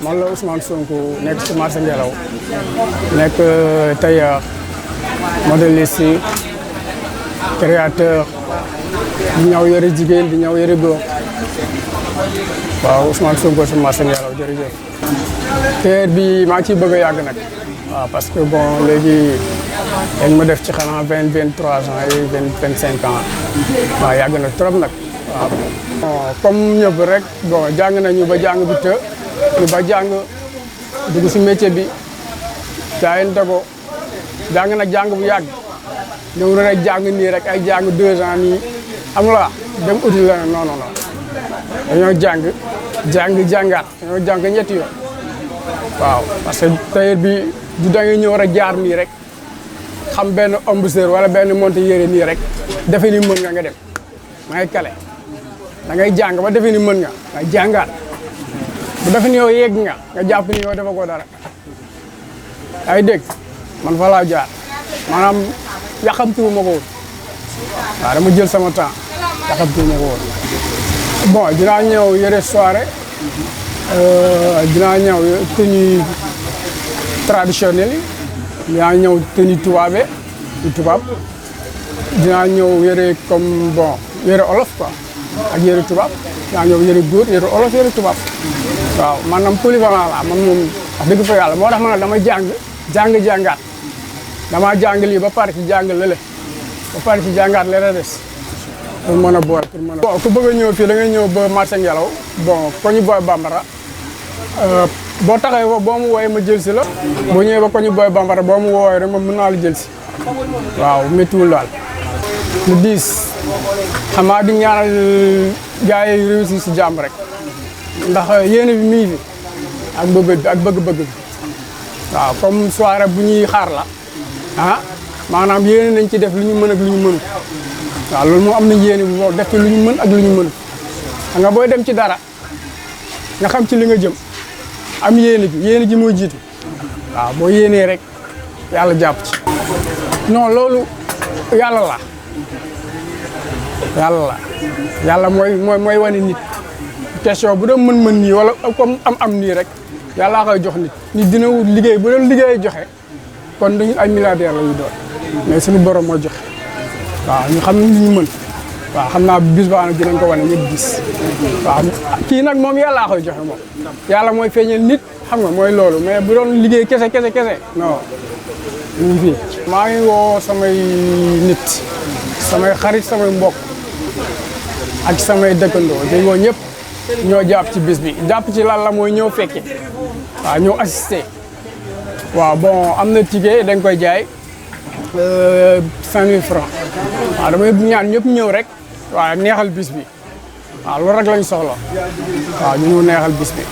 man la Ousmane Sonko nekk ci marché Ngelaw nekk tailleur modéliste créateur di ñaw yëre jigéen di ñaw yëre góor waaw Ousmane Sonko ci marché Ngelaw jërëjëf. tailleur bi maa ngi ciy bëgg a yàgg nag waaw parce que bon léegi dañ ma def ci xanaa 23 ans et 25 ans waaw yàgg na trop nag waaw. comme ñëpp rek bon jàng nañu ba jàng bi të ñu ba jàng dugg si métier bi jaayante ko jàng nag jàng bu yàgg ñëw na rek jàng nii rek ay jàng 2 ans nii am la dem uti la non non non dañoo jàngaat dañoo jàng ñetti yoon waaw parce que tailleur bi du da ngay ñëw rek jaar nii rek xam benn embouchure wala benn monté yére nii rek defe ni mën nga dem ma ngay kale da ngay jàng ba defe ni mën nga jàngaat bu defe ni yow yegg nga jàpp ni yow dafa ko dara ay dégg man fa laa jaar maanaam yàqamtuwu ma ko woon waaw dama jël sama temps yàqamtuwu ma ko woon bon dinaa ñëw yëre soirée dinaa ñëw tenue traditionnelle yi dinaa ñëw tenue tubaab dinaa ñëw yëre comme bon yëre olof quoi ak yëre tubaab dinaa ñëw yëre góor yëre olof yëre tubaab waaw maanaam polyvalent la man moom wax dëgg fa yàlla moo tax ma ne dama jàngaat dama jàng lii ba pare ci jàng lële ba pare ci jàngaat lële des pour mën a boole pour mën a. bon ku bëgg a ñëw fii da ngay ñëw ba marché Ngelaw bon koñu Boy Bambara boo taxee boo mu wooyee ma jël si la boo ñëwee ba koñu Boy Bambara boo mu woowee rek ma mën naa la jël si waaw méttiwul daal. lu diis xam naa di ñaanal gars yi réussir si jàmm rek ndax yéene bi mi ngi fi ak bëgg-bëgg bi waaw comme soirée bu ñuy xaar la maanaam yéene nañ ci def lu ñu mën ak lu ñu mënut waaw loolu moom am nañ yéene bu boo def ci lu ñu mën ak lu ñu mënut xam nga booy dem ci dara nga xam ci li nga jëm am yéene ji mooy jiitu waaw boo yéenee rek yàlla jàpp ci non loolu yàlla mooy wane nit question bu doon mën nii wala comme am nii rek yàllaa koy jox nit dina wut liggéey bu doon liggéey joxe kon dañu ay milliardaire la ñu doon mais suñu borom moo joxe waaw ñu xam li ñu mën waaw xam naa bis baa nag dinañ ko wane ñëpp gis waaw kii nag moom yàllaa koy joxe moom yàlla mooy feeñal nit xam nga mooy loolu mais bu doon liggéey kese non ñu ngi fii maa ngi woo samay nit samay xarit samay mbokk ak samay dëkkandoo di woo ñëpp ñoo jàpp ci bis bi jàpp ci lan la mooy ñëw fekke waaw ñëw assister waaw bon am na ticket dañ koy jaay 5000 francs waaw damay ñaan ñëpp ñëw rek waaw neexal bis bi waaw loolu rek lañ soxla waaw ñu ñëw neexal bis bi